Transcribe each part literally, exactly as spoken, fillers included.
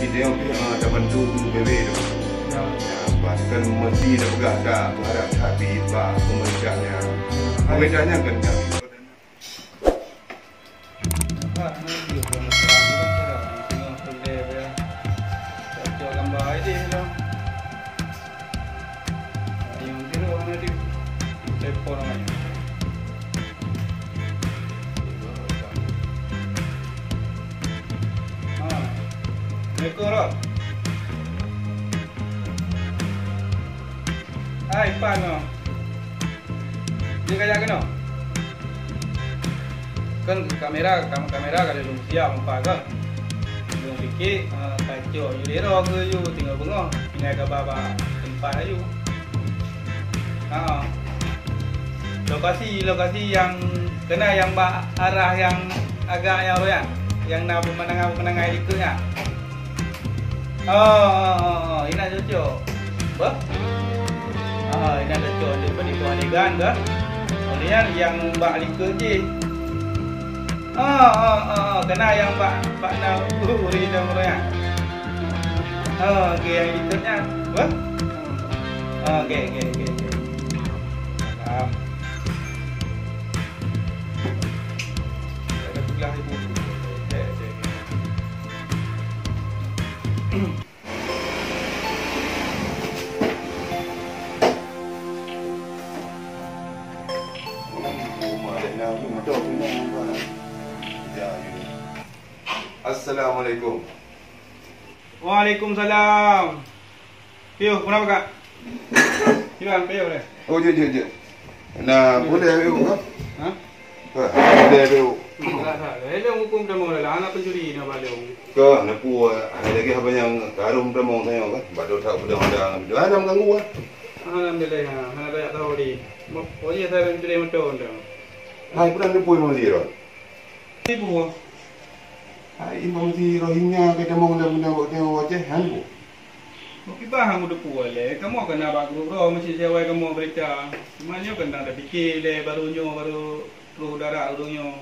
Kita yang pihak tabantu bebe tu. Ya. Ya, bahkan mesti dah peugah tak berharap tapi bak pemerintah yang pemerintahnya kan tak. Hai, pan noh. Dia kajak keunoe. Kan kamera, kam-, kamera ka lheueh lôn siap empat kan. Lôn pikir, eh, kacok ju lé droe keu ju tinggai beungoh, tinggai kaba bak teumpat aju. Ha. Lokasi, lokasi nyang keunan nyang bak arah nyang agak nyang royan, nyang na peumandangan-peumandangan dikeue nyan. Oh, oh, oh, oh, inan cocok. Bah? Ah, inan cocok untuk penipuan adegan ke? Kemudian yang bak likot je. Ah, ah, ah, ah, kena yang bak, bak na uri dan meriah. Ah, okey, yang likotnya. Bah? Ah, okey, okey, okey, okey. Faham. Ada pegang ibu. Cek, cek. Assalamualaikum. Waalaikumsalam. Piyoh, kenapa, Kak? Kiban, piyoh deh. Oh, jeuet, jeuet, jeuet. Nah, boleh, Piyoh, ha? Ha? Boleh, Piyoh. Tak, tak. Helong hukum tamong dalam anak pencuri na balong. Kah, na peue, hai lagèe haba nyang tarom tamong tanyoe kan? Bak dosa peudong ada, ada mengganggu ah. Alhamdulillah, ha. Hana banyak tahu di. Mo-, oh, iya, saya pencuri motor tu. Hai, peue na peue memang zero. Ibu. Hai, imam si Rohingya ka tamong dalam benda buat tengok Aceh, han bu. Meukiban han meuteupeu lé, kamoe ka na bak grup droe meusti siawai kamoe beurita. Cuma nyoe keunan tapike lé, barô nyoe, barô troh darat ureueng nyoe.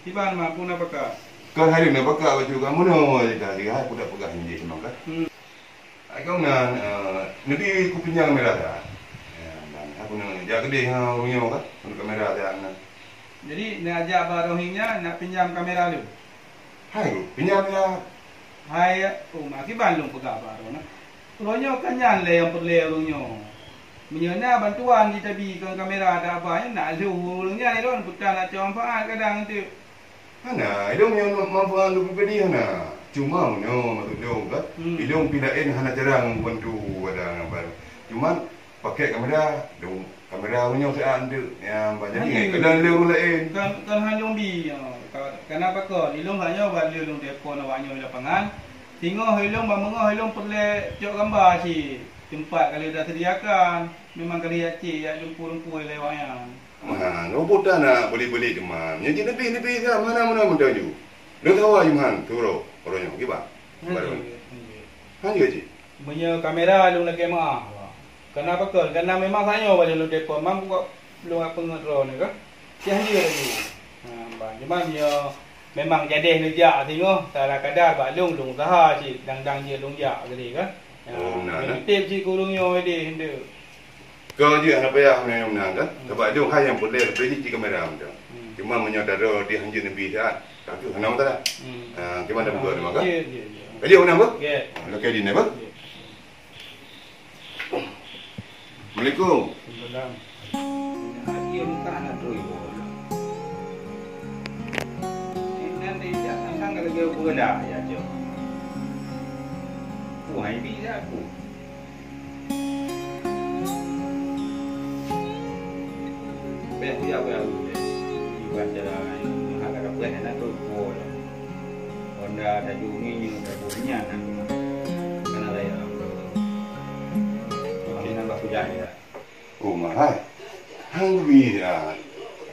Kiban ma, peue na pakat? Kon hai na pakat bacut kamoe nyoe, tadi hai peue dak peugah nyoe jih memang kan? Hmm. Hai kong nan, eh, neubi kupinjam kamera dak? Ya, nan aku nak jak keudeh ha ureueng nyoe kan, untuk kamera dak nan. Jadi, neujak bak Rohingya nak pinjam kamera lôn? Hai, pinjam ya. Hai, oh, ma kiban lôn peugah bak droeneuh. Uroe nyoe kan nyan lé nyang peureulée ureueng nyoe. Meunyoe na bantuan jitabi keu kamera dak ba nyan, nak lheueh ureueng nyan ilôn peue tan aco manfaat kadang teuk. Hana, ilôn nyang manfaat lôn pribadi hana. Cuma meunyoe maksud lôn kan, hmm, ilôn pih laén hana cara ngon bantu pada ngon baru. Cuman Pakèk kamera, dong kamera meunyoe siat eunteuk nyang ba jadi. Hana. Kadang lé ureueng laén. Kan, kan hana lôn bi, ya. Ka-, kana pakon, ilôn hana ba lé lôn telepon awak nyoe di lapangan. Singoh ilôn ba meungoh ilôn peureulée cok gamba cit teumpat ka lheueh taseudiakan. Memang ka lheueh jak cit, jak lumpur-lumpur lé awak nyan. Man, robot dah na beli-beli teuma. Nyan cit neubi-neubi siat mana-mana meuntaju. Lôn tawa jih man, turo, uroe nyoe, kiban. Hana. Baru. Hana cit. Meunyoe kamera lôn lakèe meu'ah, kana pakon, kana memang sanyoe bak lôn telepon, mam buka lôn peungeut droeneuh ka. Siah jeuet laju. Ha, bah, cuma meunyoe memang jadeh neujak singoh, salah kadar bak lôn, lôn useuha cit, dang-dang jeuet lôn jak keudeh ka. Ha, oh, na, na. Titip cit keu ureueng nyoe deh, eunteuk. Keu jih hana payah meunan kan. Hmm. Sabab lôn hai nyang peureulée leubeh jih cit kamera mantong. Hmm. Cuma meunyoe tadoe di hanjeuet neubi siat, ka kheueh hana masalah. Hmm. Ha, cuma dah buka ni maka. Ya, ya, ya. Ka jeuet meunan, Bang? Ya. Lakèe di ni, Bang? Ya. Assalamualaikum. Waalaikumsalam. Dia bukan anak tu, Ibu. Ini nanti dia akan lagi berada, ya, Cok. Wah, ini aku. Bèk kujak beuyahu bèk. Iban cara nyoe hana ka beuet hana trok kuwoe lom. Honda tajok ngieng tajok nyan na. Kana layak. Oke, nambah kujak ya. Oh, mahai. Hang bi dah.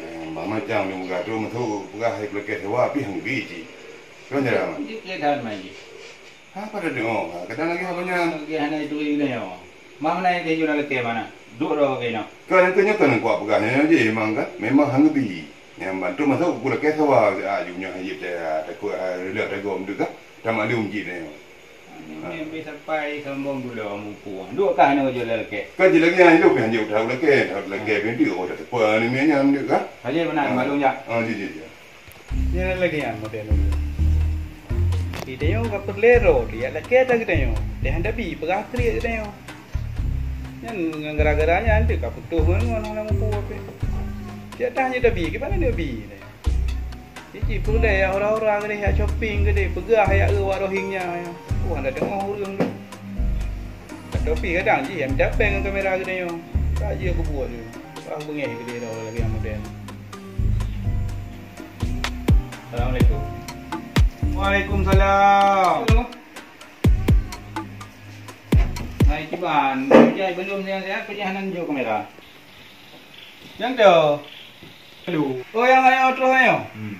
Eh, macam ni muka tu masuk peugah hai pelakèe sewa pih hang bi cit. Kan jalan. Di kelihatan mai. Ha, pada tengok. Ha, kadang lagi apa nyan? Lagi hana itu lagi nyoe. Mam naik ke jurang leke mana? Duk dah ke nak. Kan yang kena kan kuat pegang nyoe je memang kan. Memang hang bi. Yang bantu masuk buku leke sawa. Ah, jumnya hajib saya takut, ah, rela tagom tu kan. Sama lom jih nyoe. Nyoe sampai sombong gula mupu. Duek kah nyoe jeuet lakée. Ka jih lagée nyan, duek kah jeuet lakée, lakée pintu, oh, tak tepa ni, ni nyan duek kah? Hajat meunan, maklum jak. Ah, jih, jih, jih. Nyan lagée nyan model ulôn. Di tanyoe ka peureulée droe, di lakée ata geutanyoe. Deh hana bi peugah kriek geutanyoe. Nyan ngon gara-gara nyan teuk ka putôh ngon, ngon, ngon mupu ape. Siat tah nyoe tabi, kiban nyoe bi. Cicik peureulée yak ora-ora keudeh, yak shopping keudeh, peugah yak eu wak Rohingya nyan. Wah, hana teungoh ureuëng tu. Tapi kadang jih, yak mita péng ngon kamera geutanyoe. Ka jeuet keubuet tu. Wah, beungéh keudeh dah lagée model. Assalamualaikum. Waalaikumsalam. Hai, kiban, jai belum sihat-sihat, peujah nan jo kamera. Nyang tu. Aduh. Oh, nyang ayah troh nyoe? Hmm.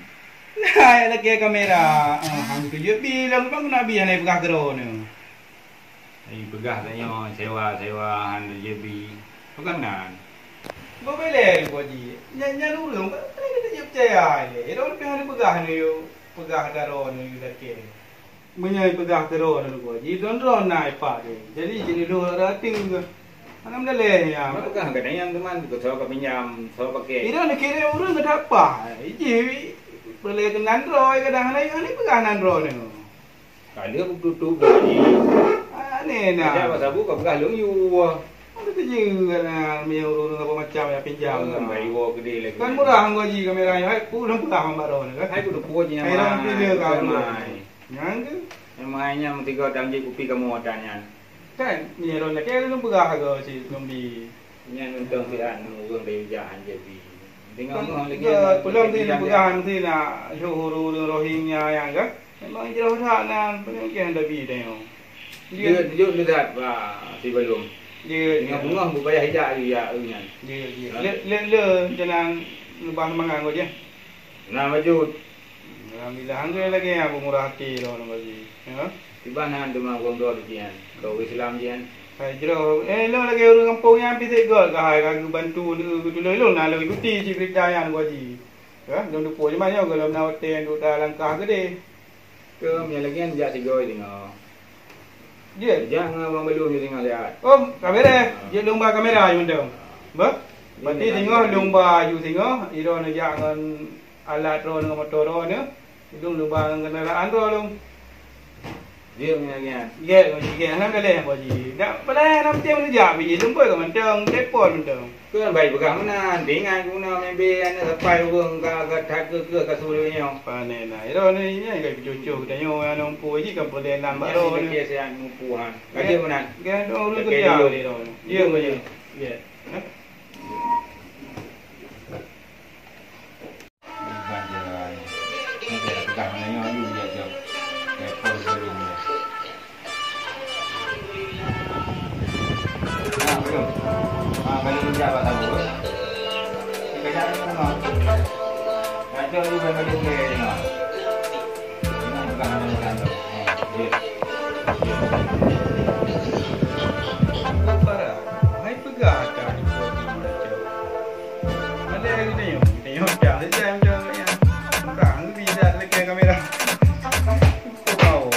Nah, yak lakée kamera. Ah, hang tujoh bi lom, bang nak bi hana peugah keudroe nyoe. Ai, peugah tanyoe sewa-sewa hana tujoh bi. Bukan nan. Bo belée lu, Haji. Nyan, nyan ureuëng, ba-, ba-, ba-, peucaya lé. Ira pih hana peugah nyoe, peugah keudroe nyoe lakée. Meunyoe peugah keudroe nyoe, Haji, droe-droe na ipak jih. Jadi, jinoe lôn rasa tinggi. Hana meudalée nyan. Mak peugah gata nyan teuma, keu soe ka pinjam, soe pakai. Ira neukirém ureuëng gata pah. Jih, peureulée keu nan droe, kadang hana, hana peugah nan droe nyoe. Ka lheueh beututôp lagi. Aneh na. Ada sabu ka peugah lôn yue. Ada tu je kan, ah, meunyoe ureuëng apa macam ya pinjam. Oh, kan bayi wo gede lagi. Kan murah nggo ji kamera nyoe, hai, ku lôn peugah bang baroe nyoe kan. Hai, ku dupo ji. Hai, nyamai. Rang pilih ka. Nyamai. Nyang ke? Nyamai nyang tiga dan ji kupi kamu ada nyan. Kan, meunyoe lôn lakée lôn peugah harga si lôn bi. Nyan untông siat ureuëng dari ujak han jadi. Tengok kan, lagi ya, ada peulom lagi ti yang peugah nanti nak ureuëng Rohingya nyan kan. Memang jroh that nan, peunyoe keu hana bi tanyoe. Dia tunjuk tu that, bah, si balum. Dia, dia. Bungoh bupayah ijak, ya, nyan. Dia, dia. Ha? Le, le, le, jalan lubang semangat kau je. Nah, maju. Alhamdulillah, hangga lagi yang pemurah hati tu, orang bagi. Ya? Tiba nan tu mah gondol dia, kau Islam dia. Hai, jroh. Eh, lo lagi orang kampung yang pisik gol, kahai, kagak bantu, tu, tu, tu, lo, lo, nak lo ikuti si berita yang kau ji. Ya, lôn teupeu cuma nyoe gohlom na watée duek ta langkah gede. Keu meunyoe lagée nyan jak sigoe singoh. Jeuet? Jak ngon abang balum singoh lihat. Oh, ka beres. Ah. Jeuet lôn ba kamera aju mantong. Bah? Berarti singoh lôn ba aju singoh, idong neujak ngon alat droe ngon moto droe nyoe. Idong lôn ba ngon kendaraan droe lôn. Jeuet ngon lagée nyan. Jeuet ngon lagée nyan. Alhamdulillah, Pak Haji. Dak, padahai hana meusti meunijak, Pak Haji. Lôn pui ka mantong, telepon mantong. Keu baik peugah meunan, teuingat guna meubi aneuk sapai ureueng ka, ka that keu, keu ka suruh nyoe. Pane na, iro ni, nyan ka jicucuk geutanyoe aneuk empu jih ka peudeh lam baro ni. Nyan dia siat mupu han. Ka jeuet meunan. Kan ureueng kerja dulu. Iya, Pak Haji. Iya. Hah? Iban jalan. Ni dia pegang dengan nyoe, ayu dia jauh. Telepon sebelum dia. Ha, belum. Ha, belum dia buat tahu. Sekejap ni pun, ha. Kacau juga belum dia ni, ha. Ini pegang dengan nyoe. Ha, dia. Dia. Parah. Hai peugah ka. Ada yang ni, tengok dah, saya macam ni. Entah, ni bisa dekat kamera. Wow.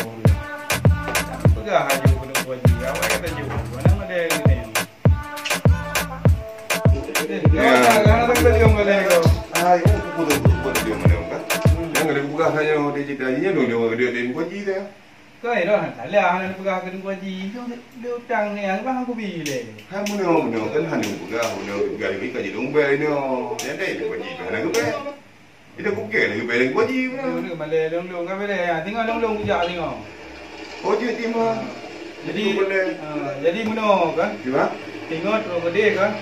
Peugah aju kena buat dia. Awak kata jauh. Mana ada yang ni? Ya. Jangan ada yang kata jauh, mana yang kau? Ah, itu aku pun tak buat dia mana, kan? Hmm. Jangan ada buka hanya dia cerita, dia dulu, dia, dia, dia buat cerita. Keu iro hana salah hana neupeugah keu Teungku Haji. Lé utang nyan bah kubi lé. Hai meunyoe, meunyoe kan hana neupeugah, meunyoe geupeugah lé ka jidong bèe nyoe. Nyang dai Teungku Haji hana geubèe. Ida kuke lé geubèe Teungku Haji. Lé, lé, malèe lôn-lôn ka bèe ya. Singoh lôn-lôn kujak singoh. Oh, jeuet ti mah. Jadi, ah, jadi meunyoe kan. Gimana? Singoh trok geude kan.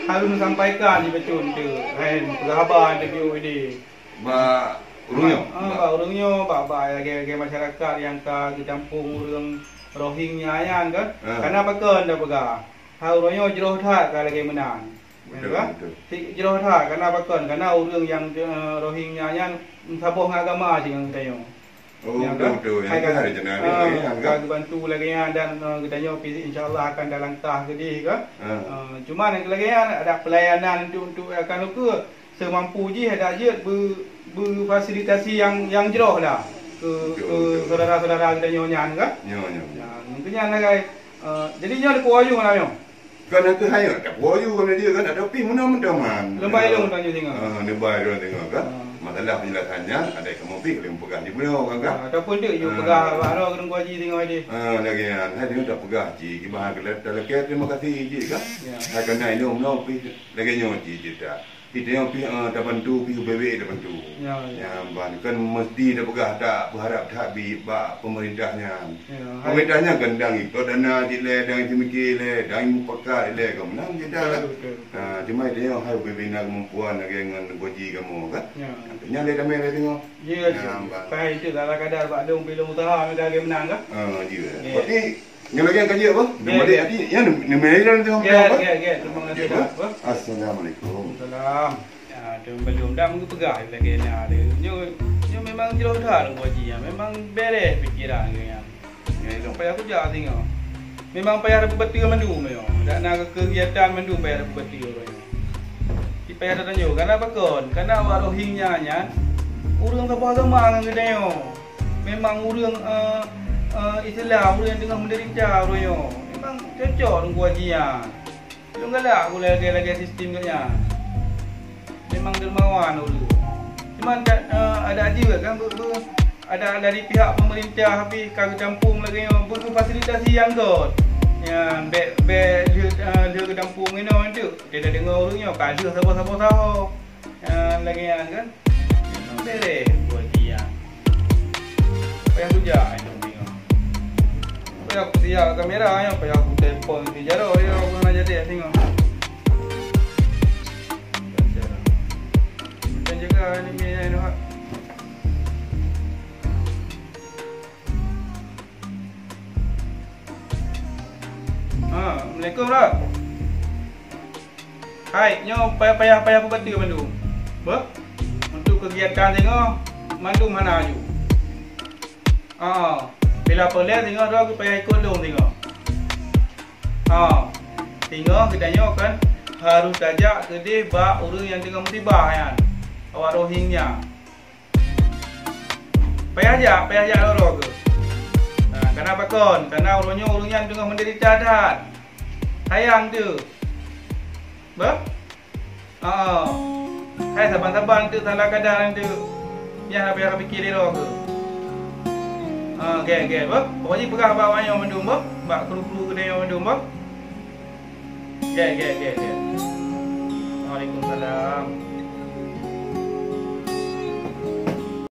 Harus sampaikan di pecun tu. Hai, peugah haba interview ini. Bak ureueng nyoe? Ah, bak ureueng nyoe, bak, bak lagèe-lagèe masyarakat nyang ka geucampur ureueng Rohingya nyan kan. Ah. Kana pakon tapeugah. Ha, ureueng nyoe jroh that ka lagèe meunan. Betul, betul. Si jroh that, kana pakon, kana ureueng nyang, eh, Rohingya nyan saboh ngon agama jih ngon geutanyoe. Oh, betul, betul. Hai ka, ah, ka geubantu lagèe nyan dan, eh, geutanyoe pi-, insya Allah akan talangkah keudeh kan. Ah. Eh, cuma lagèe nyan ada pelayanan untuk, untuk akan ukeue. Seumampu jih adak jeuet beu-, beufasilitasi nyang, nyang jroh lah. Keu, keu saudara-saudara geutanyoe nyan kan? Nyoe, nyoe, nyoe. Nah, mungkin nyan sagai, eh, jadi nyoe dipeuwoe aju malam nyoe? Kan aku hai, tak peuwoe aju kan dia kan, ada pi meunan meunan. Leubai lôn tanyoe singoh. Ah, leubai lôn singoh kan? Ah. Masalah penjelasan nyan, ada kamoe pi keuneuk peugah di bunoe kan, kan? Ah, ataupun dek, yuk peugah bak droe keuneuk haji singoh deh. Ah, lagèe nyan, hai singoh tak peugah cit, kiban keu talakèe terima kasih cit kan? Ya. Hai kana inong noe pi lagèe nyoe cit, cit tak. Kita nyang pih, eh, tabantu, pih ubé-bé tabantu. Ya, ya. Nyan ban kan mesti tapeugah that, peuharab that bi bak pemerintah nyan. Ya, hai. Pemerintah nyan kan dang itôt dana cit lé, dang seumiké lé, dang mupakat lé, kan meunan cit dah. Betul, betul. Ha, cuma itu nyoe hai ubé-bé na keumampuan lagèe ngon gaji kamoe kan. Ya. Nyan lé damé lé teungoh. Ya, ya. Nyan ban. Pai itu salah kadar bak lôn, bilong usaha meuga lagèe meunan kan. Ha, ya. Ya. Berarti Nyoe lagèe ka jeuet apa? Nyoe balik hati, ya, ni, ni, ni, ni, ni, Gèt, gèt, gèt. Terima kasih dah, apa? Assalamualaikum. Salam. Ya, tu belum dah meupeugah lagèe na tu. Nyoe, nyoe memang jroh that Teungku Haji nyan. Memang bèrèh pikiran geuh nyan. Nyoe dong payah kujak singoh. Memang payah tapeubateue mandum nyoe. Dak na kegiatan mandum payah tapeubateue nyoe. Di payah tatanyoe, kana pakon? Kana awak Rohingya nyan ureueng saboh agama ngon geutanyoe. Memang ureueng, eh, eh, Islam, ureueng nyang teungoh meudeurita uroe nyoe. Memang cocok Teungku Haji nyan. Lôn galak gulèe lagèe-lagèe sistem geuh nyan. Memang dermawan ureueng. Cuman dat-, eh, adak jeuet kan, be-, be-, adak dari pihak pemerintah pih ka geutampông lagèe nyoe, beufasilitasi nyang göt. Nyan, bèk, bèk lheueh, eh, lheueh geutampông inoe teuk. Teudeungoe ureueng nyoe ka lheueh saboh-saboh saho. Nyan lagèe nyan kan. Memang bèrèh buet jih nyan. Payah kujak nyoe bingung. Payah kusiap kamera nyoe, payah kutelepon si jaroe dia, aku na jadi tengok. Macam jaga ni, ni, ni, ni. Ha, assalamualaikum, Rot. Hai, nyoe payah, payah, payah peubateue mandum. Beuh? Untuk kegiatan singoh, mandum hana aju. Ah, bila peureulèe singoh droe payah ikot lôn singoh. Ah, singoh geutanyoe kan harôh tajak keudeh bak ureueng nyang teungoh musibah nyan. Awak Rohingya. Payah jak, payah jak loro keuh. Nah, kana pakon? Kana uroe nyoe ureueng nyan teungoh meudeurita that. Sayang teuh. Bah? Heeh. Hai saban-saban teuh salah kadar teuh. Nyan payah pike lé loro keuh. Ha, gèt, gèt, bah. Pokok jih peugah bak awak nyoe mandum, bah. Bak kru-kru geutanyoe mandum, bah. Gèt, gèt, gèt, gèt. Waalaikumsalam.